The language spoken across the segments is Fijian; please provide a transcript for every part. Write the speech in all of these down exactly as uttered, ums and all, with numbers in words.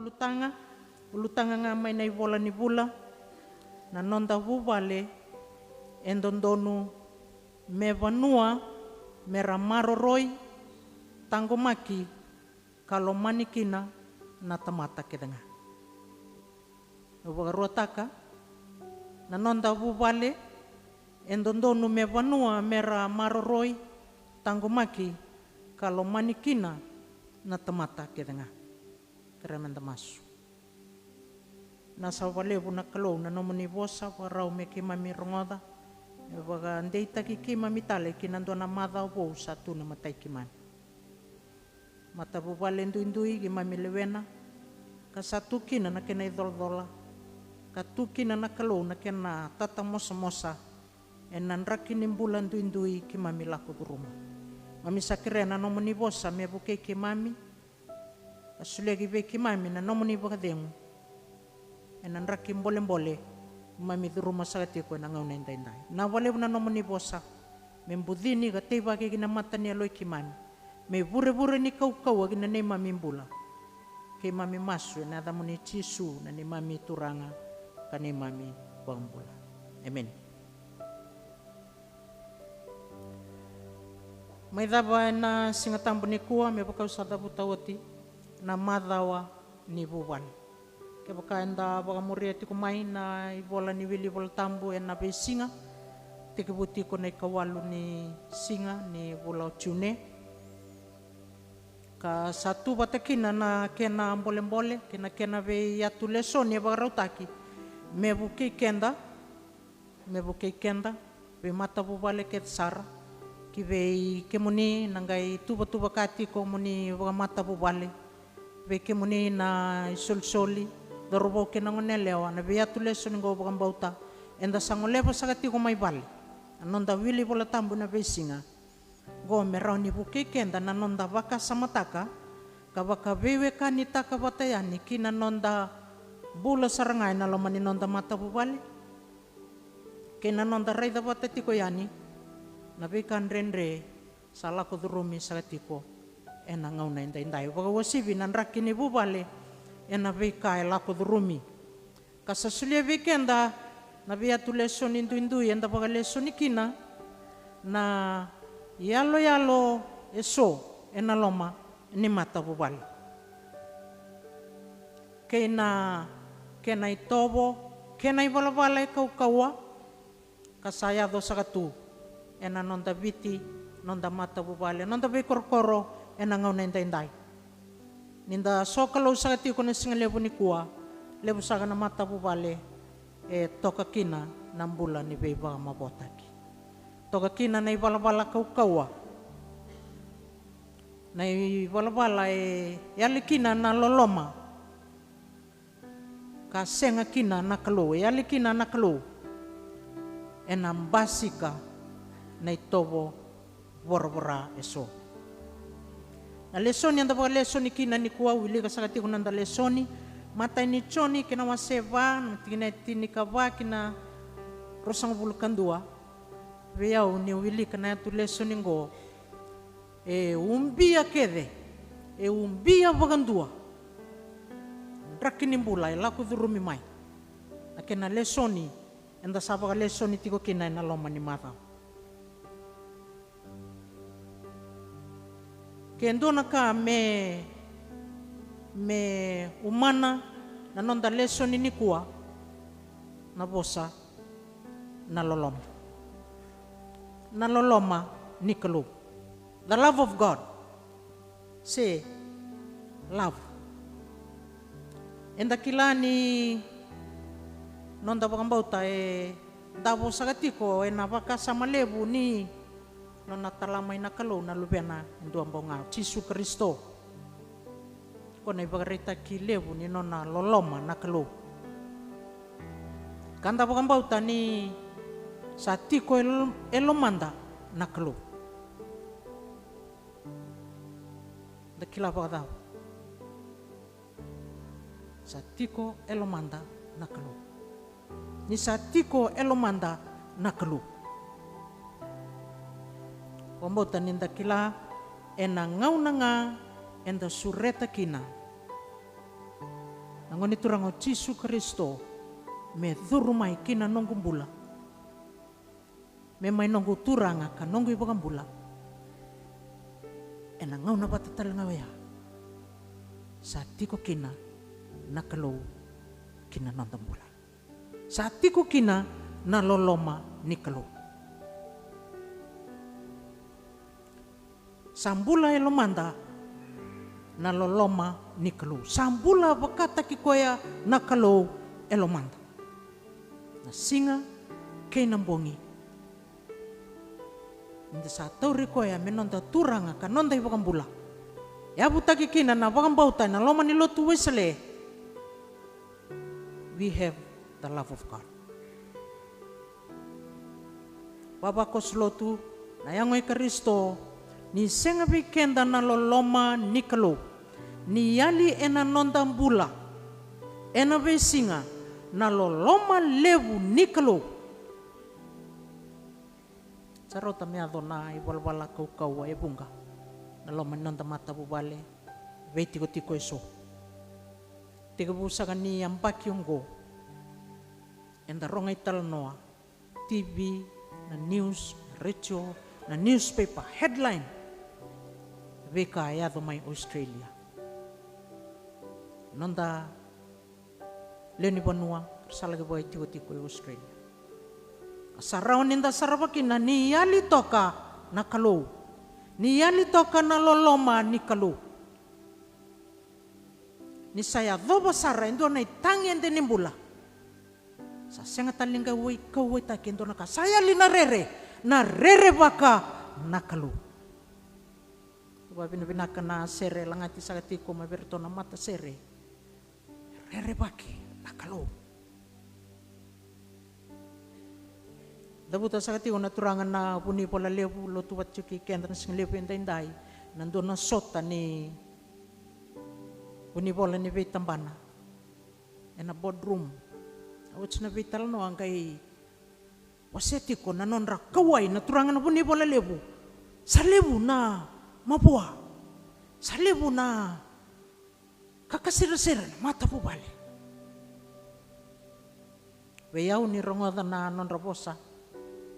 Ulutaga, ulutaga ga mai na ivola ni vula. Na noda vuvale e dodonu me vanua me ra maroroi, taqomaki ka lomani kina na tamata kece ga. Au vakaruataka, na noda vuvale e dodonu me vanua me ra maroroi, taqomaki ka lomani kina na tamata kece ga. Kerea meda masu. Vinaka saka vakalevu na Kalou na nomuni vosa vakarau me keimami rogoca, me vakadeitaki keimami tale ki na dua na macawa vou sa tu e matai keimami. Matavuvale duidui keimami lewena, ka sa tu kina na kena icolacola, ka tu kina na Kalou na kena tatamosamosa ena draki ni bula duidui keimami lako curuma. Keimami sa kerea na nomuni vosa me vukei keimami, ka solia ki vei keimami na nomuni vakacegu ena draki bolebole keimami curuma saka tiko ena gauna edaidai. Vinaka vakalevu na nomuni vosa, me bucini ka teivaki ki na mata ni yaloi keimami, me ivurevure ni kaukauwa ki na neimami bula. Keimami masu ena yacamuni Jisu, na neimami Turaga ka neimami iVakabula. Emeni. Mai cava ena Siga Tabu nikua, me vaka au sa cavuta oti, na macawa ni vuvale. Kevaka eda vakamuria tiko mai na ivola ni wili iVola Tabu ena veisiga, tekivu tiko na ikawalu ni siga ni vula o June, ka sa tu vata kina na kena bolebole kei na kena veiyatu lesoni e vakarautaki me vukei keda, me vukei keda, veimatavuvale kece sara, ki vei kemuni na qai tuvatuvaka tiko mo ni vakamatavuvale, vei kemuni na isolisoli, cauravou kei na goneyalewa, na veiyatu lesoni qo vakabauta eda sa goleva saka tiko mai vale. Na noda wili iVola Tabu ena veisiga qo me rawa ni vukei keda na noda vakasamataka ka vakaveiwekanitaka vata yani ki na noda bula sara ga ena loma ni noda matavuvale, kei na noda raica vata tiko yani na veika dredre sa lako curumi saka tiko ena gauna edaidai. Vakauasivi na draki ni vuvale ena veika e lako curumi. Ka sa solia vei keda na veiyatu lesoni duidui eda vakalesoni kina na iyaloyalo eso ena loma ni matavuvale, kei na kena itovo, kei na ivalavala e kaukauwa, ka sa yaco saka tu ena noda Viti, noda matavuvale, noda veikorokoro ena gauna edaidai. Ni da sokalou saka tiko na sigalevu nikua, levu saka na matavuvale e toka kina na bula ni veivakamavoataki. Toka kina na ivalavala kaukauwa, na ivalavala e yali kina na loloma, ka sega kina na Kalou, e yali kina na Kalou, ena basika na itovo voravora eso. Na lesoni eda vakalesoni kina nikua, wilika saka tiko na noda lesoni, matai ni Joni kei na wase va, na tikina e tinikava ki na ruasagavulu ka dua. Vei au niu wilika na yatu lesoni qo, e ubia kece, e ubia vakadua draki ni bula e lako curumi mai. Na kena lesoni eda sa vakalesoni tiko kina ena loma ni macawa. Ke dua na ka me, me umana na noda lesoni nikua, na vosa na loloma. Na loloma ni Kalou. The love of God. Se love. Eda kila ni noda vakabauta e davo saka tiko ena vakasama levu ni nona tala mai na Kalou na Luvena e dua bau ga, Jisu Karisito. Ko na ivakaraitaki levu ni nona loloma na Kalou. Ka da vakabauta ni sa tiko e lo-, e lomada na Kalou. Da kila vakacava? Sa tiko e lomada na Kalou. Ni sa tiko e lomada na Kalou. Vakabauta ni da kila ena gauna ga eda sureta kina Na Gone Turaga o Jisu Karisito me curu mai ki na noqu bula, me mai noqu Turaga ka noqu iVakabula. Ena gauna vata tale ga oya sa tiko kina na Kalou ki na noda bula. Sa tiko kina na loloma ni Kalou. Sa bula e lomada na loloma ni Kalou. Sa bula vakataki koya na Kalou e lomada, na siga kei na bogi. Ni da sa tauri koya me noda Turaga ka noda iVakabula, yavutaki kina na vakabauta ena loma ni lotu Wesele, we have the love of God. Vavakoso lotu, na yago i Karisito, ni sega vei keda na loloma ni Kalou, ni yali ena noda bula ena veisiga na loloma levu ni Kalou. Sa rauta me yaco na ivalavala kaukauwa e vuqa na loma ni noda matavuvale, veitikotiko eso. Tekivu saka ni yabaki oqo eda rogo italanoa, T V, na news, na retio, na newspaper headline, veika e yaco mai Australia. Noda lewe ni vanua sa laki vakaitikotiko e Australia. Sa rawa ni da sarava kina ni yali toka na Kalou, ni yali toka na loloma ni Kalou. Ni sa yacova sara e dua na itagede ni bula, sa sega tale ni qai kauwaitaki e dua na ka, sa yali na rere, na rerevaka na Kalou. Vavinavinaka na sere lagati saka tiko mai vei iratou na matasere. Rerevaki na Kalou. Cavuta saka tiko na Turaga na vunivola levu, lotu vata tiko kei keda na siga levu edaidai, na dua na sota ni vunivola ni veitabana ena boardroom. A oti na veitalanoa qai wasea tiko na nodra kauwai na turaga na vunivola levu. Sa levu na mavoa, sa levu na kakaserasera na matavuvale. Vei au ni rogoca na nodra vosa,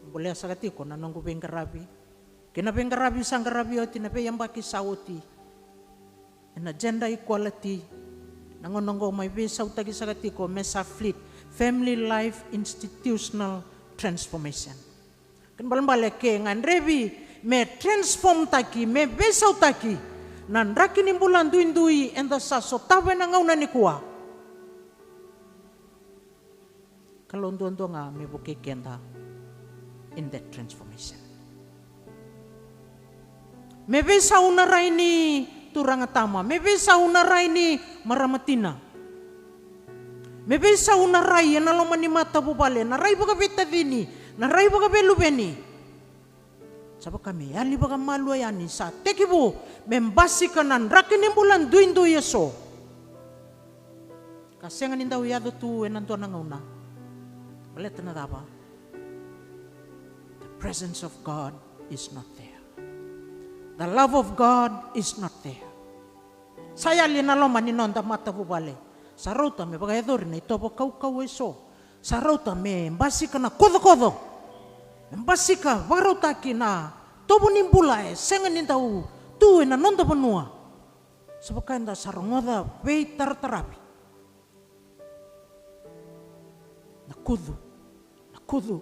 bolea saka tiko na noqu veiqaravi kei na veiqaravi sa qaravi oti na veiyabaki sa oti. Ena gender equality, na gauna oqo mai veisautaki saka tiko me sa FLIT, Family Life Institutional Transformation. Kena balebale ke gadrevi me transform taki, me veisautaki na draki ni bula duidui eda sa sotava ena gauna nikua. Kalou duadua ga me vukei keda in that transformation. Me veisau na rai ni turaga tama, me veisau na rai ni marama tina, me veisau na rai ena loma ni matavuvale, na rai vakaveitacini, na rai vakaveluveni. Sa vaka me yali vakamalua yani, sa tekivu me basika na draki ni bula duidui eso. Ka sega ni dau yaco tu ena dua na gauna. Baleta na cava? The presence of God is not there. The love of God is not there. Sa yali ena loma ni noda matavuvale. Sa rauta me vakayacori na itovo kaukauwa eso. Sa rauta me basika na kocokoco, me basika vakarautaki na tovo ni bula e sega ni dau tu ena noda vanua. Sa vaka eda sa rogoca veitarataravi. Na kucu, na kucu,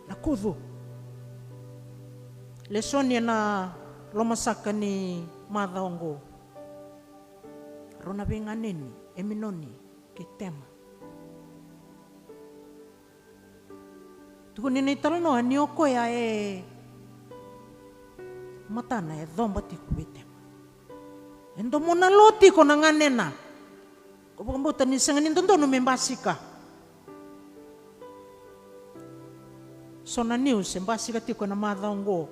na kucu. Lesoni ena lomasaka ni macawa oqo. Rau na veiganeni, Eminoni kei Tema. Tukuni na italanoa ni o koya e matana e coba tiko vei Tema. E domona lo tiko na ganena. Ko vakabauta ni sega ni dodonu me basika. So na news e basika tiko ena macawa oqo.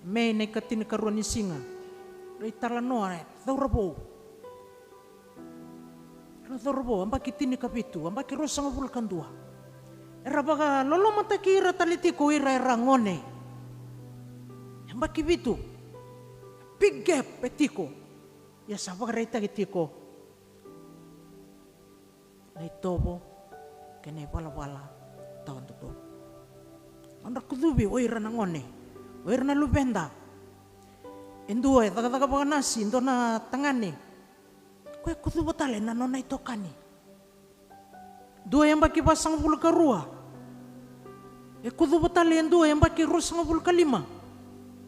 Me na ikatinikarua ni siga. Rau italanoa e cauravou. Era cauravou, yabaki tinikavitu, yabaki ruasagavulu ka dua. Era vakalolomataki ira tale tiko ira era gone. Yabaki vitu. Big gap e tiko. Ia sa vakaraitaki tiko na itovo kei na ivalavala tawa dodonu. Nodra kucuvi o ira na gone, o ira na luveda. E dua e cakacaka vakanasi, dua na tagane, koya e kucuva tale na nona itokani. Dua e yabaki vasagavulu ka rua, e kucuva tale e dua e yabaki ruasagavulu ka lima.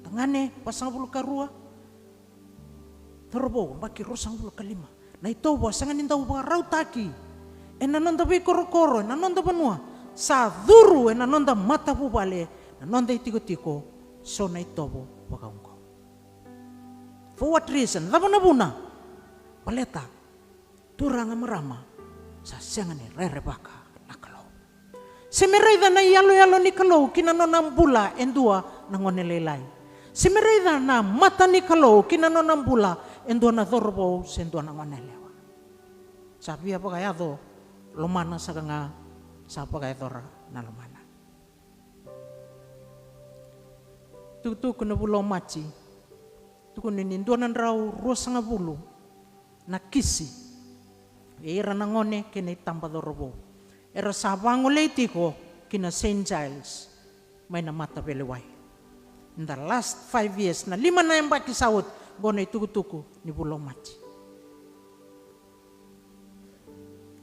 Tagane vasagavulu ka rua, cauravou yabaki ruasagavulu ka lima. Na itovo a sega ni dau vakarautaki ena noda veikorokoro, ena noda vanua. Sa curu ena noda matavuvale, na noda itikotiko, so na itovo vakaoqo. For what reason? Cava na vuna? Baleta turaga, marama, sa sega ni rerevaka na Kalou. Se me raica na iyaloyalo ni Kalou ki na nona bula e dua na gone lailai. Se me raica na mata ni Kalou ki na nona bula e dua na cauravou se dua na gone yalewa. Sa via vakayaco lomana saka ga, sa vakayacora na lomana. Tukutuku na vula o Maji, tukuni ni dua na drau ruasagavulu na kisi e ira na gone kei na itaba cauravou era sa vagolei tiko ki na Saint Giles mai na mataveilewai. In the last five years, na lima na yabaki sa oti, qo na itukutuku ni vula o Maji.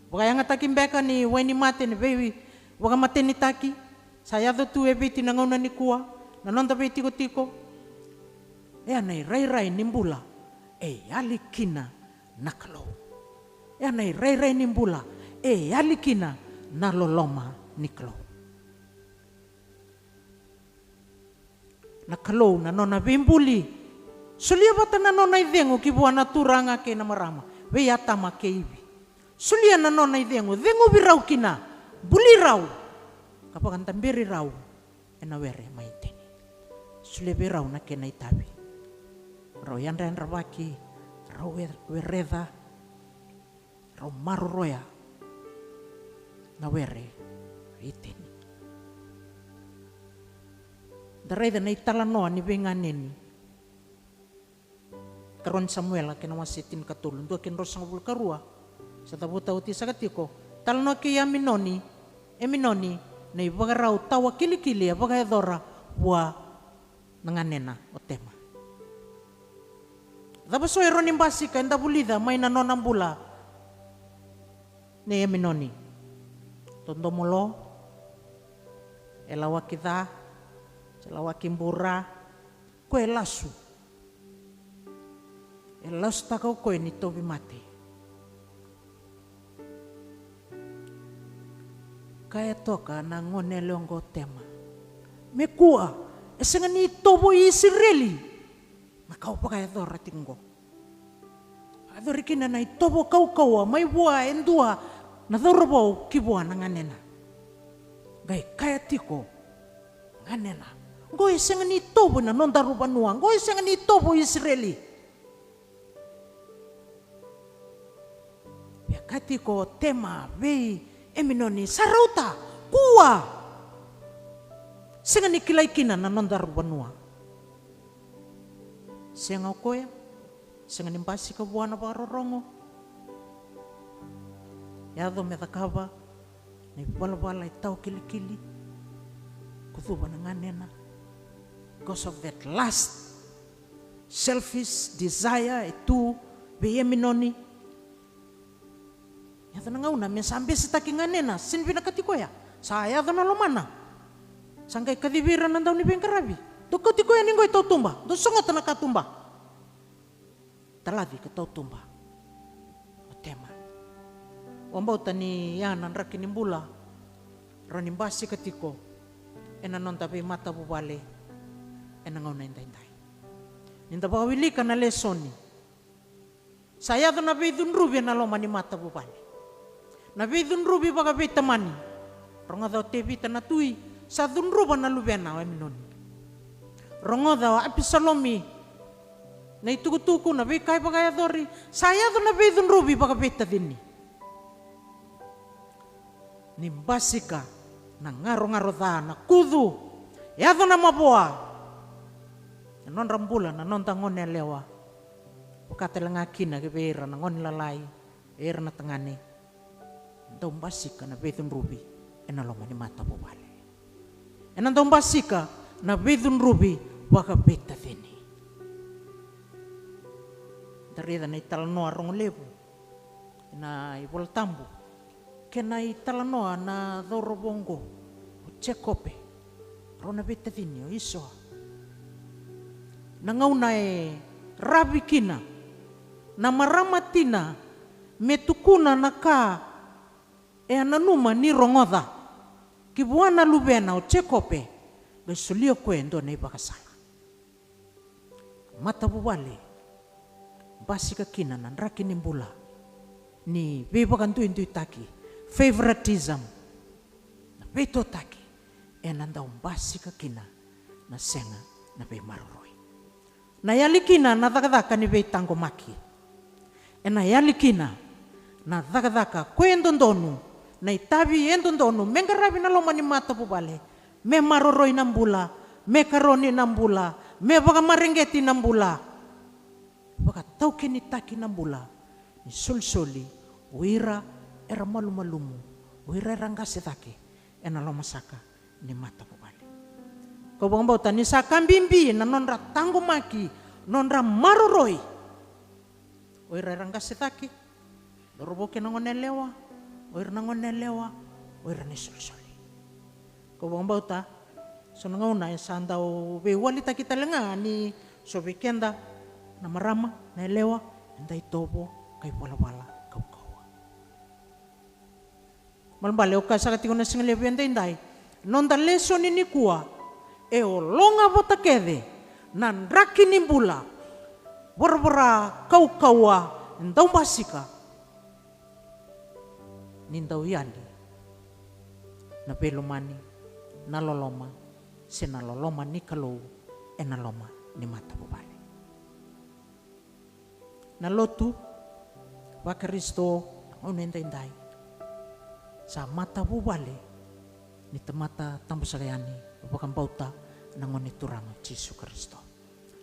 Vakayagataki beka ni wainimate, ni veivakamatenitaki sa yaco tu e Viti na gauna nikua, na noda veitikotiko. E a na irairai ni bula e yali kina na Kalou. E a na irairai ni bula e yali kina na loloma ni Kalou. Na Kalou na nona veibuli. Solia vata na nona icegu ki vua na turaga kei na marama, vei Atama kei Ivi. Solia na nona icegu, ceguvi rau kina, buli rau, ka vakadaberi rau ena were mai Iteni. Solia vei rau na kena itavi. Rau yadrayadravaki, rau we-, wereca, rau maroroya na were i Iteni. Da raica na italanoa ni veiganeni. Karua ni Samuela kei na wase tinikatolu, dua kei na ruasagavulu ka rua. Sa cavuta oti saka tiko. Talanoa kei Aminoni, Eminoni, na ivakarau tawa kilikili e vakayacora vua na ganena o Tema. Cava so e rawa ni basika eda vulica mai na nona bula nei Eminoni? Dodomo lo, e lawaki ca, se lawaki bura, ko e lasu. E lasutaka o koya ni tauvimate. Kaya toka na gone yalewa oqo o Tema, me kua, e sega ni itovo i Isireli na ka o vakayacora tiko oqo. Vakayacori kina na itovo kaukauwa mai vua e dua na cauravou ki vua na ganena. Qai kaya tiko ganena, qo e sega ni itovo na nodaru vanua, qo e sega ni itovo i Isireli. Via kaya tiko o Tema vei Eminoni, sa rauta, kua. Sega ni kilai kina na nodaru vanua. Sega o koya, sega ni basika vua na vakarorogo. Yaco me cakava na ivalavala e tawa kilikili, kucuva na ganena. Because of that lust, selfish desire e tu vei Eminoni. Yaco na gauna me sa besetaki ganena, sega ni vinakati koya. Sa yaco na lomana. Sa qai kacivi ira na dauniveiqaravi. Dou kauti koya yani qo i tautuba, dou sogota na katuba. Talaci ka tautuba o Tema. Au vakabauta ni ya na draki ni bula rawa ni basika tiko ena noda veimatavuvale ena gauna edaidai. Ni da vakawilika na lesoni, sa yaco na veicudruvi ena loma ni matavuvale. Na veicudruvi vakaveitamani. Rogoca o Tevita na tui, sa cudruva na luvena o Eminoni. Rogoca o Apisalomi na itukutuku, na veika e vakayacori, sa yaco na veicudruvi vakaveitacini. Ni basika na garogaro ca, na kucu, yaco na mavoa. Na nodra bula na noda gone yalewa, vaka tale ga kina ki vei ira na gone lalai, ira na tagane. Dau basika na veicudruvi ena loma ni matavuvale. Ena dau basika na veicudruvi vakaveitacini. Da raica na italanoa rogo levu ena iVolatabu, kei na italanoa na cauravou oqo, o Jekope, rau na veitacini, o Isoa. Na gauna e ravi kina na marama tina me tukuna na ka e a nanuma ni rogoca ki vua na luvena o Jekope, qai solia koya e dua na ivakasala. Matavuvale, basika kina na draki ni bula ni veivakaduiduitaki, favoritism, na veitotaki, ena dau basika kina na sega na veimaroroi. Na yali kina na cakacaka ni veitaqomaki. Ena yali kina na cakacaka ko e dodonu, na itavi e dodonu me qaravi na loma ni matavuvale, me maroroi na bula, me karoni na bula, me vakamareqeti na bula. Vakataukenitaki na bula ni solisoli o ira era malumalumu, o ira era qase cake ena lomasaka ni matavuvale. Kau vakabauta ni sa ka bibi na nodra taqomaki, nodra maroroi o ira era qase cake, cauravou kei na goneyalewa, o ira na goneyalewa, o ira na isolisoli. Kau vakabauta so na gauna e sa dau veiwalitaki tale ga ni so vei keda na marama, na yalewa, eda itovo ka ivalavala kaukauwa. Balebale au kaya saka tiko na siga levu edaidai, noda lesoni nikua e ologa vata kece na draki ni bula, voravora kaukauwa, e dau basika ni dau yali na veilomani, na loloma, se na loloma ni Kalou ena loma ni matavuvale. Na lotu vaKarisito na gauna edaidai sa matavuvale ni tamata tabusaka yani, vakabauta na Gone Turaga o Jisu Karisito.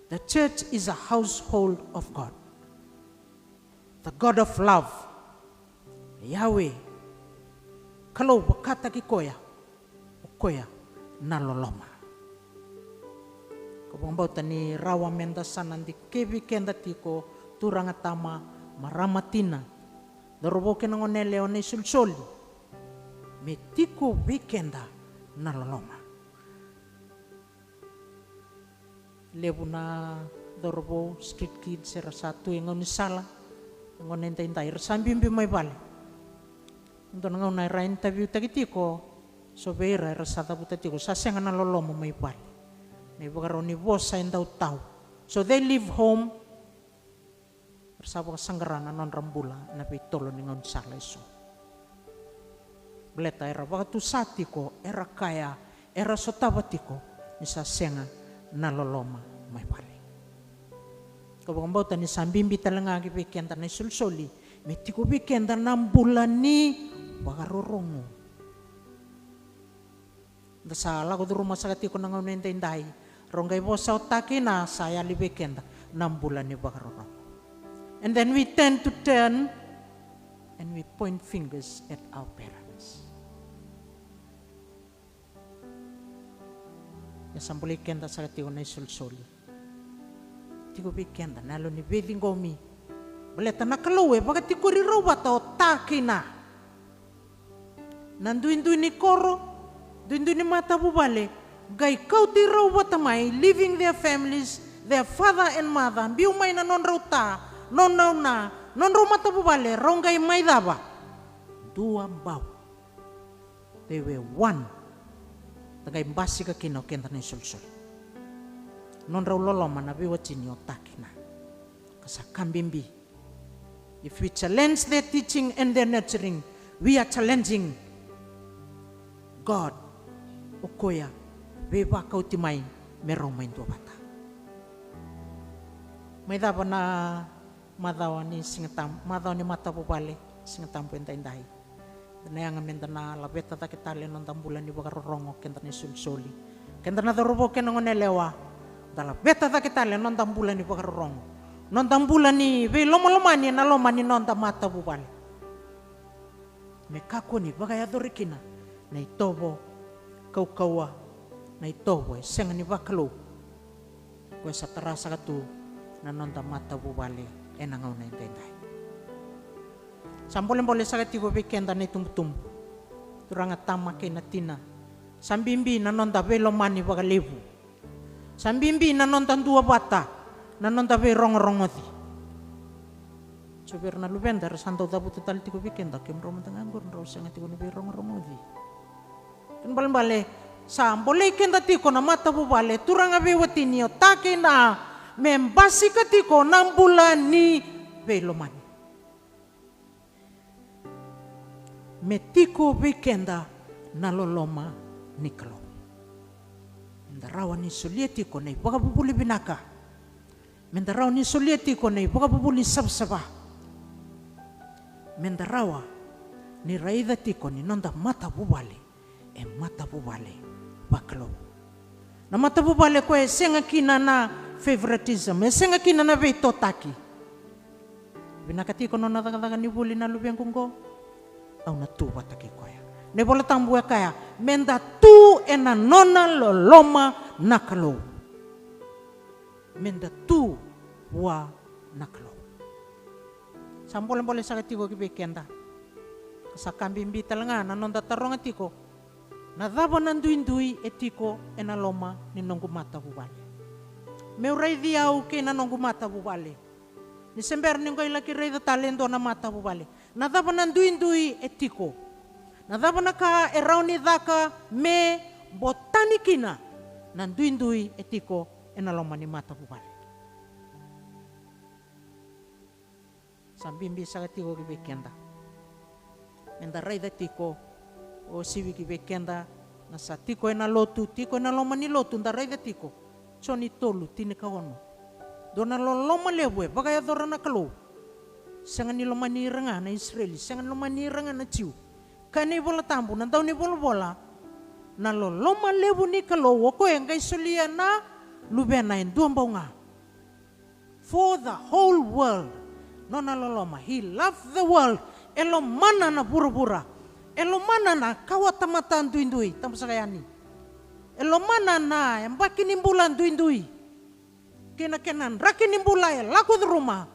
The church is a household of God. The God of love. Yahweh, Kalou vakataki koya, o koya na loloma. Ko vakabauta ni rawa meda sa na dikevi keda tiko, turaga tama, marama tina, cauravou kei na goneyalewa, na isolisoli, me tiko vei keda na loloma. Levu na cauravou, street kids, era sa tu e gaunisala. Gauna edaidai era sa biubiu mai vale. Dua na gauna era interview taki tiko, so vei ira era sa cavuta tiko sa sega na loloma mai vale. Na ivakarau ni vosa e dau tau. So they leave home, era sa vakasaqara na nodra bula ena veitolo ni gaunisala eso. Baleta era vakatusa tiko, era kaya, era sotava tiko ni sa sega na loloma mai vale. Ko vakabauta ni sa bibi tale ga ki vei keda na isolisoli, me tiko vei keda na bula ni vakarorogo. Da sa lako curuma saka tiko na gauna edaidai, rau qai vosa o ta kei na, sa yali vei keda na bula ni vakarorogo. And then we tend to turn and we point fingers at our parents. E sa bolei keda saka tiko na isolisoli. Tiko vei keda na yalo ni veiciqomi. Baleta na Kalou e vakatikori rau vata o ta kei na. Na duidui ni koro, duidui ni matavuvale, qai kauti rau vata mai, leaving their families, their father and mother, biu mai na nodrau ta, nodrau na, nodrau matavuvale, rau qai mai cava? Dua bau. They were one. Da qai basika kina o keda na isolisoli. Nodrau loloma na veiwatini o ta kei na. Ka sa ka bibi. If we challenge their teaching and their nurturing, we are challenging God. O koya veivakauti mai me rau mai duavata. Mai cava na macawa ni Siga Tabu, macawa ni matavuvale, Siga Tabu edaidai. Da na yaga meda na laveta cake tale na noda bula ni vakarorogo, keda na isolisoli. Keda na cauravou kei na goneyalewa, da laveta cake tale na noda bula ni vakarorogo. Noda bula ni veilomalomani ena loma ni noda matavuvale. Me kakua ni vakayacori kina na itovo kaukauwa, na itovo e sega ni vakalou, ko e sa tara saka tu na noda matavuvale ena gauna edaidai. Sa bolebole saka tiko vei keda na itubutubu, turaga, tama kei na tina. Sa bibi na noda veilomani vakalevu. Sa bibi na noda duavata, na noda veirogorogoci. So vei ira na luveda era sa dau cavuta tale tiko vei keda, kemudrau mada ga qori drau sega tiko ni veirogorogoci. Kena ibalebale, sa bolei keda tiko na matavuvale, turaga, veiwatini, o ta kei na, me basika tiko na bula ni veilomani. Me tiko vei keda na loloma ni Kalou. Meda rawa ni solia tiko na ivakavuvuli vinaka. Meda rawa ni solia tiko na ivakavuvuli savasava. Meda rawa ni raica tiko ni noda matavuvale e matavuvale vakalou. Na matavuvale ko e sega kina na favoritism, e sega kina na veitotaki. Vinaka tiko nona cakacaka ni vuli na luvequ oqo, au na tu vata kei koya. Na iVola Tabu e kaya, meda tu ena nona loloma na Kalou. Meda tu vua na Kalou. Sa bolebole saka tiko ki vei keda. Ka sa ka bibi tale ga na noda taroga tiko, na cava na duidui e tiko ena loma ni noqu matavuvale? Meu raici au kei na noqu matavuvale. Ni se bera ni qai laki raica tale e dua na matavuvale, na cava na duidui e tiko? Na cava na ka e rawa ni caka me botani kina na duidui e tiko ena loma ni matavuvale? Sa bibi saka tiko ki vei keda. Meda raica tiko, o sivi ki vei keda na sa tiko ena lotu, tiko ena loma ni lotu, da raica tiko. Joni tolu, tinikaono. Dua na loloma levu e vakayacora na Kalou. Sega ni lomani ira ga na Isireli, sega ni lomani ira ga na Jiu. Kaya na iVola Tabu, na dau ni volavola, na loloma levu ni Kalou, o koya e qai solia na Luvena e dua bau ga. For the whole world. Nona loloma. He loved the world. E lomana na vuravura. E lomana na kawatamata duidui, tabu saka yani. E lomana na yabaki ni bula duidui kei na kena draki ni bula e lako curuma.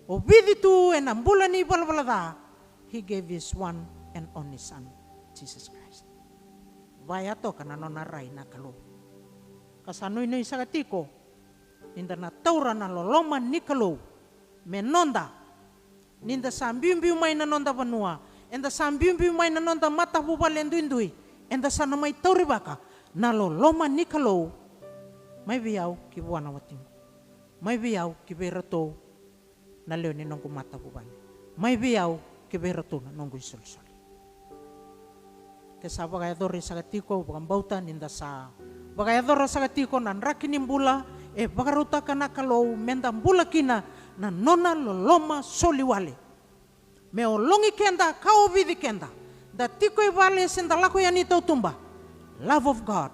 O vici tu ena bula ni valavala ca. He gave his one and only son, Jesus Christ. Vaya toka na nona rai na Kalou. Ka sa nuinui saka tiko ni da na taura na loloma ni Kalou me noda. Ni da sa biubiu mai na noda vanua, eda sa biubiu mai na noda matavuvale duidui, eda sa na mai taurivaka na loloma ni Kalou mai vei au ki vua na watiqu, mai vei au ki vei iratou na lewe ni noqu matavuvale, mai vei au ki vei iratou na noqu isolisoli. Ke sa vakayacori saka tiko, au vakabauta ni da sa vakayacora saka tiko na draki ni bula e vakarautaka na Kalou me da bula kina na nona loloma soli wale. Me ologi keda ka ovici keda, da tiko i vale se da lako yani i tautuba. Love of God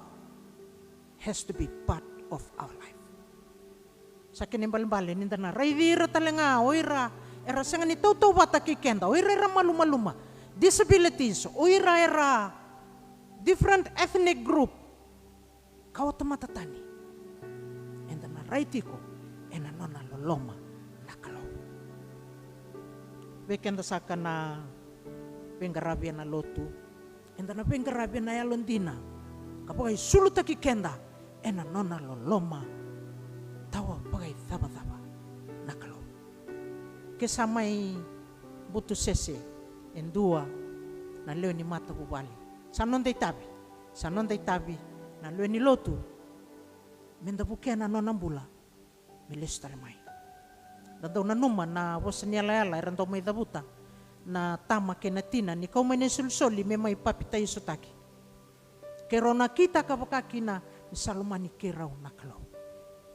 has to be part of our life. Sa kena ibalebale ni da na raici ira tale ga o ira era sega ni tautauvata kei keda, o ira era malumaluma, disabilities, o ira era different ethnic group, ka o tamata tani. Eda na rai tiko ena nona loloma na Kalou. Vei keda saka na veiqaravi ena lotu, eda na veiqaravi ena yalodina ka vakaisulutaki keda ena nona loloma tawa vakaicavacava na Kalou. Ke sa mai butusese e dua na lewe ni matavuvale, sa noda itavi, sa noda itavi na lewe ni lotu me da vukea na nona bula me lesu tale mai. Da dau nanuma na vosa ni yalayala era dau mai cavuta na tama kei na tina ni kau mai na isolisoli me mai papitaisotaki. Keirau na kitaka vaka kina ni sa lomani keirau na Kalou.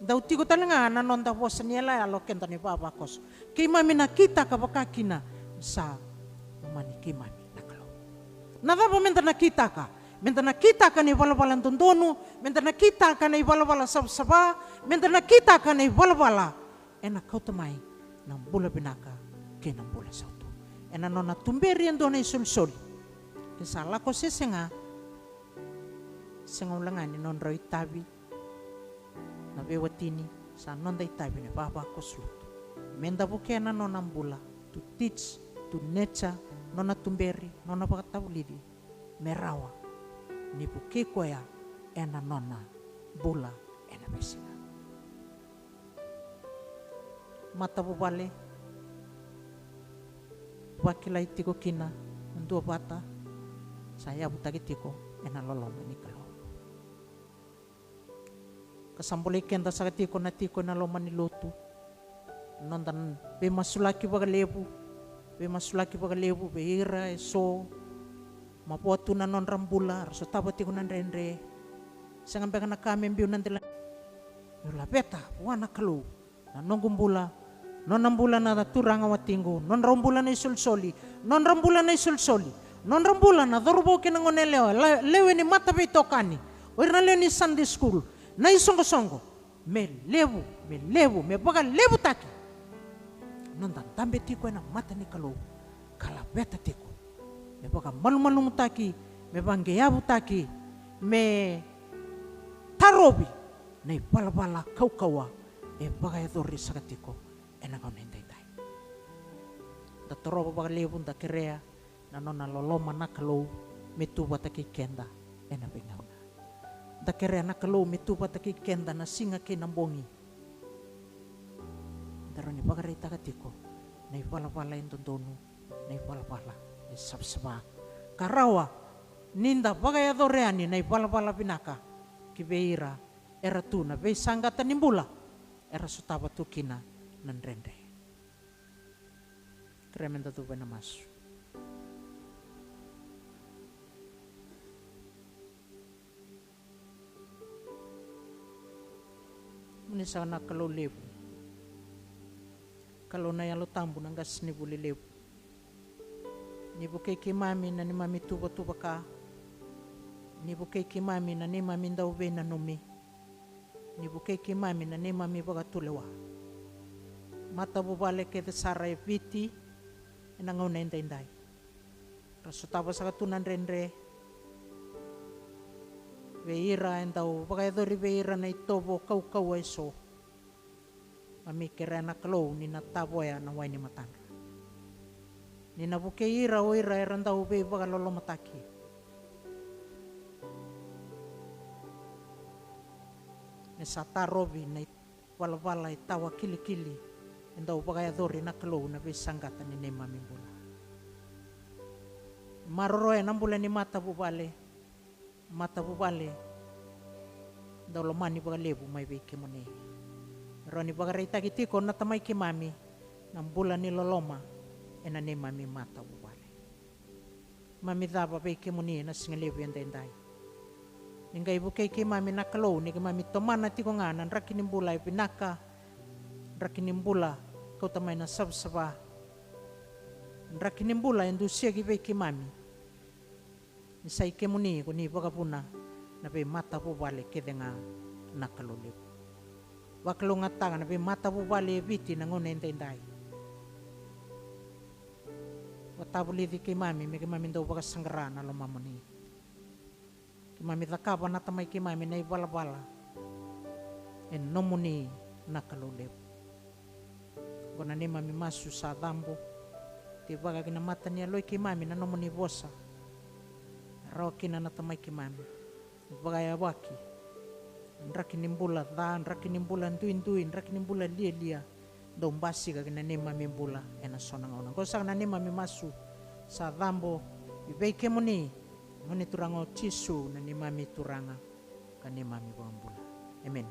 Dau tiko tale ga na noda vosa ni yalayala o keda na ivavakoso. Keimami na kitaka vaka kina ni sa lomani keimami na Kalou. Na cava me da na kitaka? Me da na kitaka na ivalavala dodonu, me da na kitaka na ivalavala savasava, me da na kitaka na ivalavala ena kauta mai na bula vinaka kei na bula sautu. ena nona tuberi e dua na isolisoli. Ke sa lako sese ga, sega walega ni nodrau itavi na veiwatini, sa noda itavi na ivavakoso lotu. Meda vukea na nona bula, to teach, to nurture, nona tuberi, nona vakatavulici, me rawa ni vukei koya ena nona bula ena veisiga. Matavuvale, vakilai tiko kina na duavata sa yavutaki tiko ena loloma ni Kalou. Ka sa bolei keda saka tiko na tiko ena loma ni lotu. Noda n-, veimasulaki vakalevu, veimasulaki vakalevu vei ira eso, mavoa tu na nodra bula, ra sotava tiko na dredre. Sega beka na ka me biu na dela. Meu laveta vua na Kalou na noqu bula, nona bula na turaga watiqu, nodrau bula na isolisoli, nodra bula na isolisoli, nodra bula na cauravou kei na goneyalewa, la-, lewe ni mataveitokani, o ira na lewe ni Sunday school, na isoqosoqo. Me levu, me levu, me vakalevutaki noda dabe tiko ena mata ni Kalou, ka laveta tiko me vakamalumalumutaki, me vaqeavutaki, me tarovi na ivalavala kaukauwa e vakayacori saka tiko ena gauna edaidai. Da torova vakalevu, da kerea na nona loloma na Kalou me tu vata kei keda ena veigauna. Da kerea na Kalou me tu vata kei keda na siga kei na bogi. Da rawa ni vakaraitaka tiko na ivalavala e dodonu, na ivalavala e savasava, ka rawa ni da vakayacora yani na ivalavala vinaka ki vei ira era tu na veisaqata ni bula, era sotava tu kina na dredre. Kerea meda cuva ena masu. Mo ni saka na Kalou levu, Kalou na Yalo Tabu, na qasenivuli levu. Ni vukei keimami na neimami tuvatuva ka. Ni vukei keimami na neimami dau veinanumi. Ni vukei keimami na neimami vakatulewa. Matavuvale kece sara e Viti ena gauna edaidai, ra sotava saka tu na dredre. Vei ira e dau vakayacori vei ira na itovo kaukauwa eso, mami kerea na Kalou ni na tavoya na wai ni matadra. Ni na vukei ira o ira era dau veivakalolomataki. Me sa tarovi na ivalavala e tawa kilikili e dau vakayacori na Kalou na veisaqata ni neimami bula. Maroroya na bula ni matavuvale. Matavuvale, dau lomani vakalevu mai vei kemuni. Rawa ni vakaraitaki tiko na Tamai keimami na bula ni loloma ena neimami matavuvale. Mami cava vei kemuni ena siga levu edaidai. Ni qai vukei keimami na Kalou ni keimami tomana tiko ga na draki ni bula e vinaka, draki ni bula kauta mai na savasava, draki ni bula e dusia ki vei keimami. Ni sa i kemuni ko ni vakavuna na veimatavuvale kece ga na Kalou levu. Vakalougatataka na veimatavuvale e Viti na gauna edaidai. Vakatavulici keimami me keimami dau vakasaqara na lomamuni. Keimami cakava na Tamai keimami na ivalavala e nomuni na Kalou levu. Oqo na neimami masu sa cabo. Tevaka ki na mata ni yaloi keimami na nomuni vosa. Rawa kina na Tamai keimami. Vakayawaki draki ni bula ca, draki ni bula duidui, draki ni bula lialia. Dau basika ki na neimami bula ena so na gauna. Oqo saka na neimami masu sa cabo i vei kemuni, nomuni Turaga o Jisu, na neimami Turaga ka neimami iVakabula. Emeni.